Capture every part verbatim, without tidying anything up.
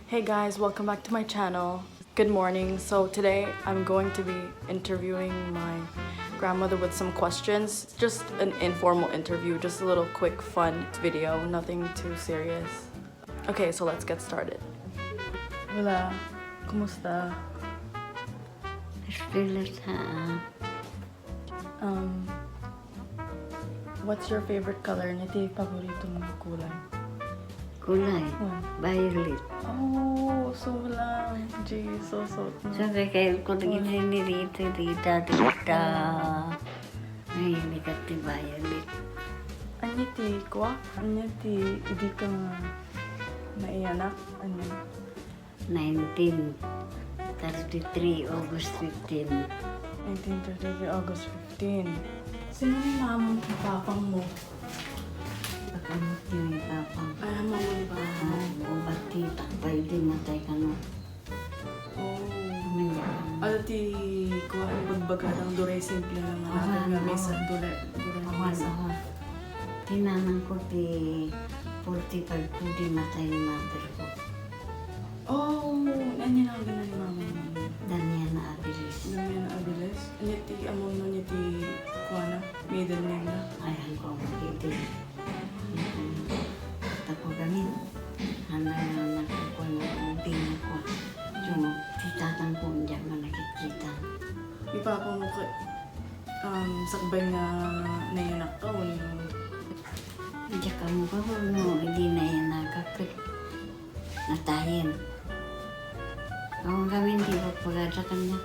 Hey guys, welcome back to my channel. Good morning. So today I'm going to be interviewing my grandmother with some questions. Just an informal interview, just a little quick fun video, nothing too serious. Okay, so let's get started. Hola, kumusta? Estilos ha. Um, what's your favorite color? Ania ti paborito mo nga kulay? Kulay? Hmm. Violet. Oh, so lang. Jeez, so, so. Sabi kayo ko, hmm, dito, dito, dito. Ay, hindi ka ti violet. Ania ti, kwa? Ania ti, idi ka nga naiyanak? Ania? Nineteen thirty-three, August fifteen. Nineteen thirty-three, August fifteen. Sino ni mama mo, papang mo? Ako ni papang. Ay, ang mama ni papa mo. Oo, ba't kita pa, di matay ka, no? Oh. Ano yan? Ano ti, kuwan, bagbaga lang, duray simple lang nga natin nga mesa, duray, duray mesa. Ti nanang ko ti forty-five ko, di matay ni mother ko. Oh, ania nga agina ni mama mo? Damiana Aviles. Damiana Aviles? Ania ti ammo'na, ania ti kuana? Middle name na? Ay, ang ko, ang iti. Mm. Tapos kami, ano, nagkukuha ng ubing ako. So, ti tatang ko, hindi man nakikita. Ni papa mo ka, um, sakbay nga nayanak ka, o ano? Diyak ka mo ka, no, hindi nayanak ka. Natayen. Awan kami, hindi ko pagada kanya.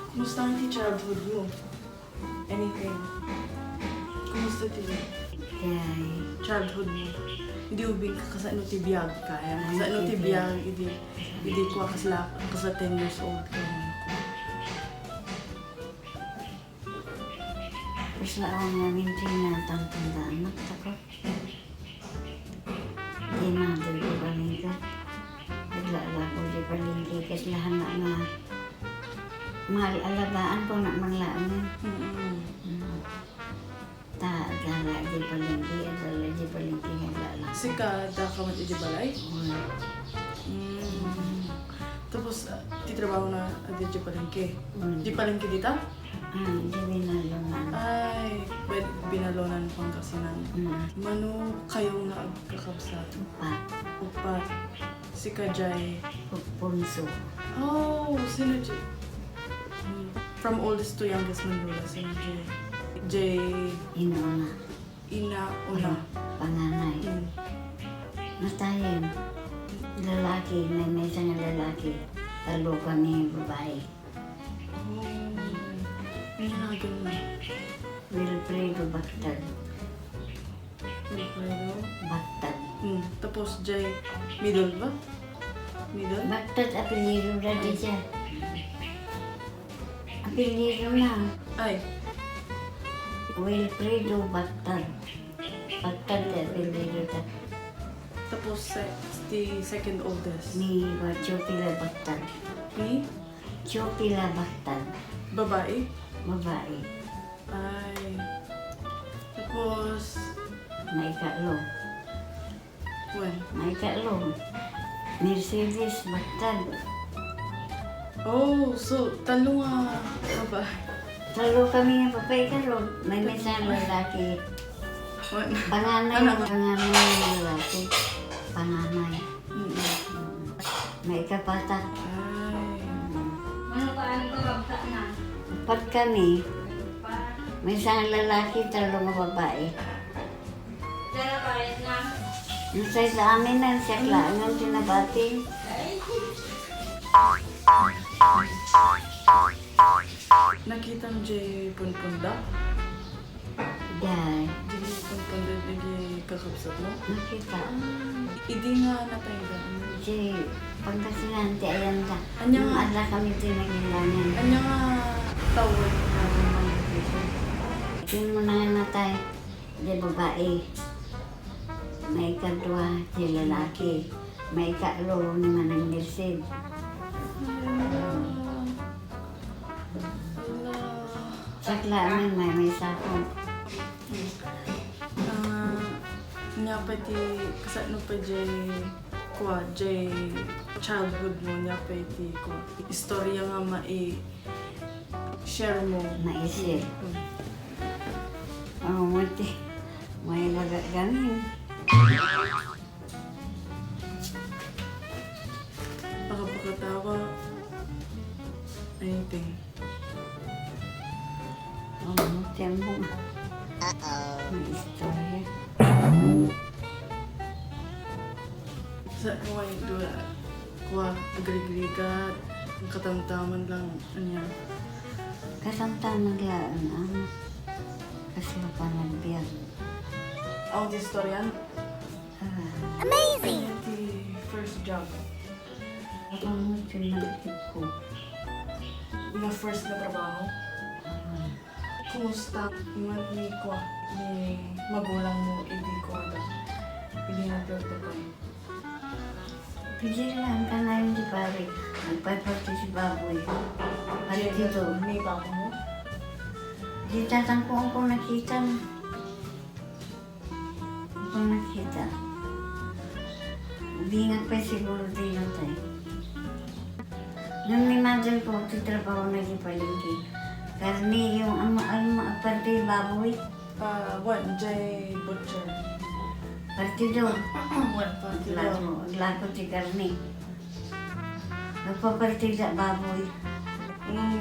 Kumusta ang ti childhood mo? Anything? Kumusta ti childhood mo? Hindi ubing ka kasano ti biag kaya? Kasano ti biag, idi, idi kua kasla, kasla ten years old ka? Kasla awan ngamin ti natangtangdaan, anak, tako. Di mother ko palengke. Naglala ko di palengke, ket lahan na nga mahal alagaan ko na man laangen. Mm-mm. Mm. Ta, adala di palengke, adala di palengke, naglala ko. Sika, adda ka met idi balay? Mm. Mm. Tapos, ah, ti trabaho na, ah, di palengke? Mm. Di palengke dita? Ah, di Binalonan. Ay, Bin-, Binalonan, Pangasinan. Mm. Mano kayo nga agkakabsat? Upat. Upat. Sika jay? Ponso. Oh, sino jay? Mm. From oldest to youngest man, Lola, sino jay? Jay. Inuna. Inauna. Panganay. Mm. Natayen. Lalaki, may, maysa nga lalaki. Tallo kami babae. Oh. Ano nga agina? Wilfredo Bactad. Wilfredo? Bactad. Hmm. Tapos, jay middle ba? Middle? Bactad apelyido da di siya. Apelyido na. Ay. Wilfredo Bactad. Bactad ti apelyido da. Tapos, se-, ti second oldest? Ni Teofila Bactad. Ni? Teofila Bactad. Babae? Babae. Ay. Tapos? Maikatlo. Wen? Maikatlo. Mercedes Bactad. Oh, so, tallo nga babae. Tallo kami nga babae, pero may maysa nga lalaki. Wen? Panganay, ano? Panganay nga lalaki. Panganay. Mm-mm. Maikapat. Ay. Mm. Ano pa, ano pa, bagsak na? Upat kami. Upat. Maysa nga lalaki, tallo nga babae. Diyan na, pares na. Ang sa amin na, siya kailangan tinabati. Ay. Nakita mo jay punpunda? Jay. Jay punpunda, jay kakabsat mo? Nakita. Ah, idi nga natayda. Jay Pangasinan ti ayan da. Anya nga? Nung adda kami ti naging langan. Anya nga tawen nga nang-, Sino nga natay? Di babae. Maikadua, ti lalaki. Maikatlo, ni Manang Merced. Ala. Ala. Sakla man, may, maysa ko. Ah, nya pay ti, kasano pay jay Kua, jay childhood mo, ania pay ti kua, istorya nga mai-share mo? Mai-share. Mm. Ano mo ti, may baga gamin. Pakapakatawa. Anything. Oh, tiyan mo. Uh-oh. May istorya. Sa kuwan, dua, kuwan, agrigrigat, ang katamtaman lang, anya. Katamtaman lang, ano, kasi panagbiag. Ang istorya? Ah. Amazing! Ti first job. Ako mo, tinagtip ko. Nga first nga trabaho? Ah. Kumusta man ni kwa, ni magulang mo idi kwa da? Idi na thirty-five. Pwede lang, kanayon di pare. Nagpaparte si baboy. Partido. Ni papa mo? Di tatang ko ang kung nakita na. Kung nakita, ubingak pa siguro di natay. Nung ni mother ko, ti trabaho na di palengke. Karne, yung ama, alma, parte baboy. Ah, wan, jay butcher. Partidor. Wan, partidor. Aglako, aglako ti karne. Nagpapartida baboy. Nung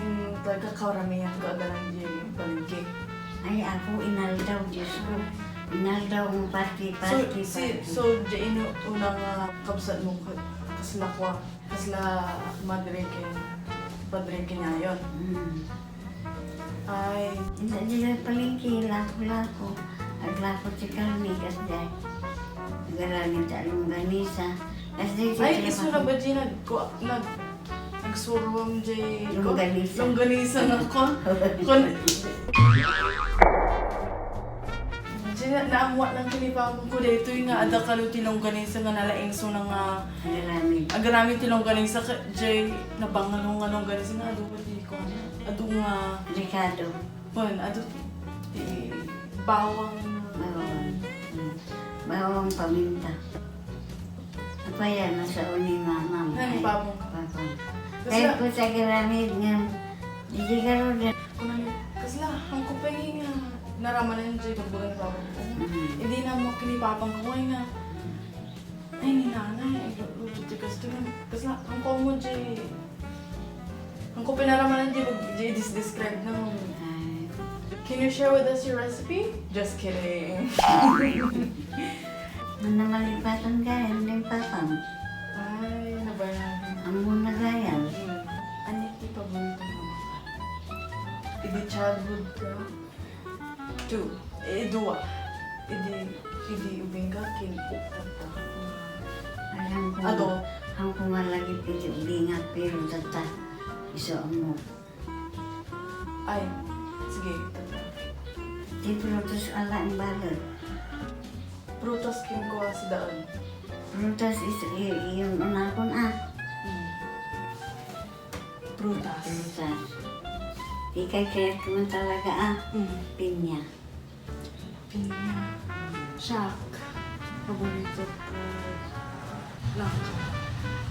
taga karamihan ko agaran di palengke. Ay, ako, inaldaw, Diyos ko. Inaldaw mo, parti, So, parti, si, parti. So, di ino, una nga kabsat mo, ka-, kasla kwa, kasla madre ken, padre ken ayon. Mm. Ay. Ita, di palengke, lako-lako. Aglako ti karne, kasdiay. Agarami ta longganisa. Kasdiay ti Ay, trabaho. Isu na ba di nag-, ku-, nag-, nagsuruam di, ku-, Longganisa. Longganisa nga, ku-, kun-, di na, naammuan lang kini papa ko daytoy nga adda kano ti longganisa nga nalaingso na nga Agarami. Agarami ti longganisa ka, di nabangalo nga longganisa nga adu ti, kuwan, adu nga Ricado. Wen, adu ti bawang. Bawang. Mm. Bawang, paminta. Apay a, nasao ni mama. Nani, ay, papa? Papa. Kasla- Kaya ko sa garamid nga, di di garud. Kunana, kasla, hangko pay nga naramanan di bagbaga ni papa. Mm. Idi na mo kini papang ko nga. Ay, ni nanay, ay, lu-, luto ti kastoy. Kasla, hangko mo di, hangko pinaramanan di, di dis-, describe na mo. Ay. Can you share with us your recipe? Just kidding. Ano malipatan ka, hindi papang. Ay, nabayaran. Ang muna gayan. Hmm. Ano ti paborito mo? Idi childhood ka? Two. Eh, dua. Idi, idi ubingka ken tatta. Ay, hangko, Ado. Hangko nga lagi iti ubingak, pero tatta, isu ammo. Ay, sige, tatta. Ti prutas ala ang balat. Prutas ken kua sidaen. Prutas is, i-, yung unakon, ah. Hmm. Prutas. Prutas. Di kay kaya naman talaga, ah. Mm. Pinya. Pinya. Siak. Paborito ko. Langka.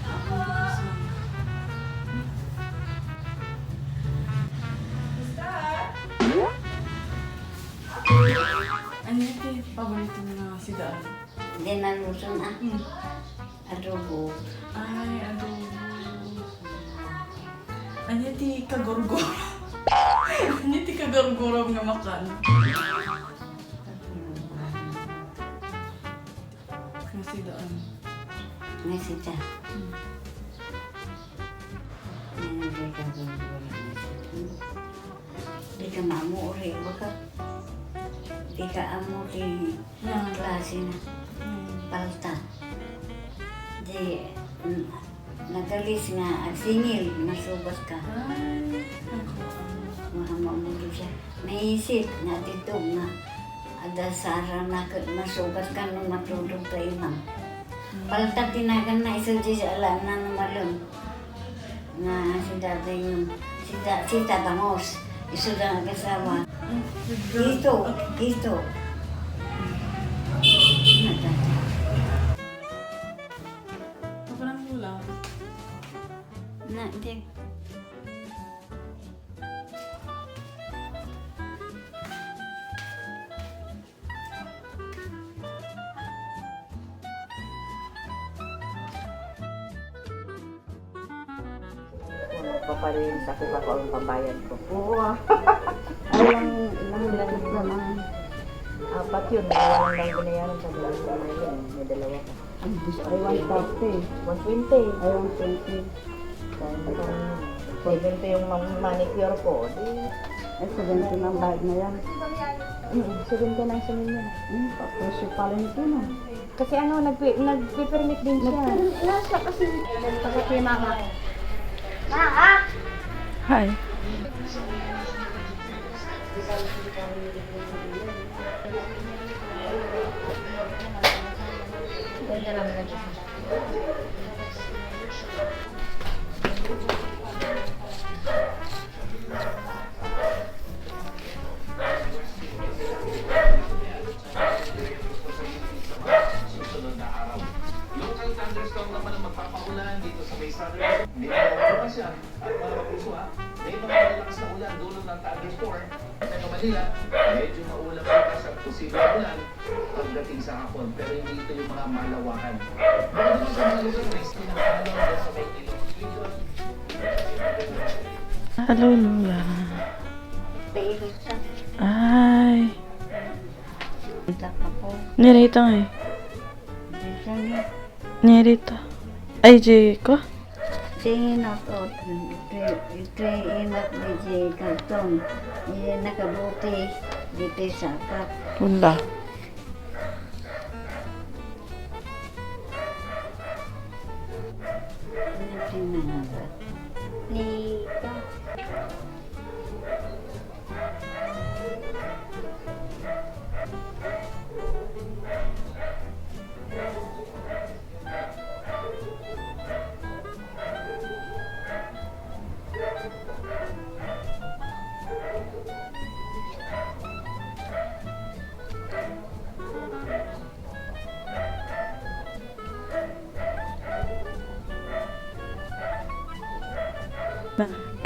Ako, langka. Ano yung paborito mo na sidaen? Di naluto na. Mm. Adobo. Ay, adobo. Ania ti kagurguro? Ania ti kagurguro nga makan? Nga sidaen. Nga sida. Hmm. Ano ba yung kagurguro nga sida? Di ka maamuri, baka di ka amuri. Nga klase na. Hmm. Palta. Di, mm, nagalis nga agsingil, masubat ka. Ay, ako. Mahamamuri siya. Naisip nga dito nga adda sara na ka-, masubat ka no matulog ka imam. Hmm. Palta tinagan na isu di ala na numalem. Nga si Tatay nga, si Ta-, si Tatangos, isu da nga asawa. Dito, dito. Ano, Tatay? Na, di. Magpapalinis ako, ako ang pambayad ko. Oo. Ay, ilang, ilang likod na lang. Apat yun. Dalawa lang daw binayaran sa dalawang kamay yun. May dalawa pa. Ay, Diyos, ay, one thirty. One twenty. Ay, one twenty. Kaya na kami. Seventy yung man-, manicure ko. Di, ay, seventy na ang bayad na yan. Mm, seventy na ang singil niya. Hmm, presyo pala nito, no? Kasi ano, nagpi-, nagpi-permit din siya. Nagpi-permit nga siya kasi taga kay mama. Ma, ah! Hi. Ganda naman na dyan. Susunod na araw, local thunderstorm naman ang magpapaulan dito sa may southern. Dito na naman siya. At mga kapuso, ha, may mga malalakas na ulan, dulot ng thunderstorm. Sa Manila, medyo maulan bukas at posibleng ulan pagdating sa hapon, pero hindi ito yung mga malawakan. Bukod dun sa mga lugar, may sinakalaw dyan sa may ilog. Hello, Lola. Ay. Punta ka po. Nirito nga eh. Bisa niya. Nirito. Ay, J ko? Tingin ako, ito, ito, ito yung imat ni J Carton. Iya nakabuti dito sa apat. Wala. Ano yung tingnan nga ba? Ni pa.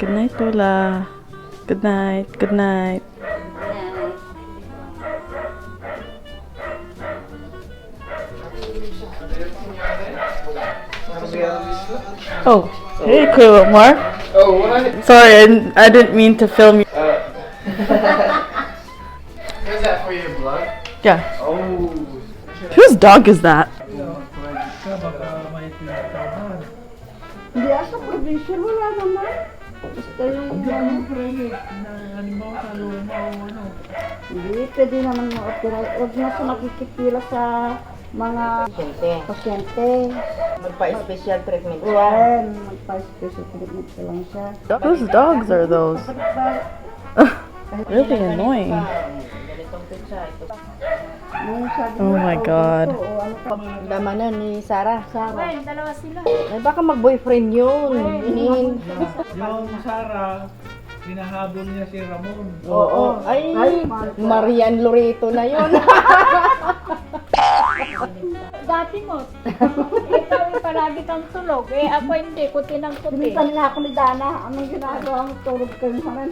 Good night, Lola. Good night. Good night. Oh, hey, Kuya Omar. Oh, what? Sorry, I, I didn't mean to film you. Uh, is that for your blood? Yeah. Oh. Whose dog is that? Hindi, asa probinsya, wala naman. Basta yung hindi, ano, yung private na, halimbawa, sa luma o ano. Hindi, pwede naman mo-authorize. Huwag na sa makikipila sa mga pasyente. Pasyente. Magpa-special treatment siya. Well, magpa-special treatment ka lang siya. Whose dogs are those? Really annoying. Ganitong petsa, ito. Oh my God. Damanan ni Sarah. Sarah. Well, dalawa sila. Ay, baka mag-boyfriend yun. Well, yung Sarah, hinahabol niya si Ramon. Oo. Ay, Marian Loreto na yun. Dati mo. Ikaw yung palagi kang tulog. Eh, ako hindi. Kuti ng kuti. Pinuntan nga ako ni Dana. Anong ginagawa mo? Tulog ka naman.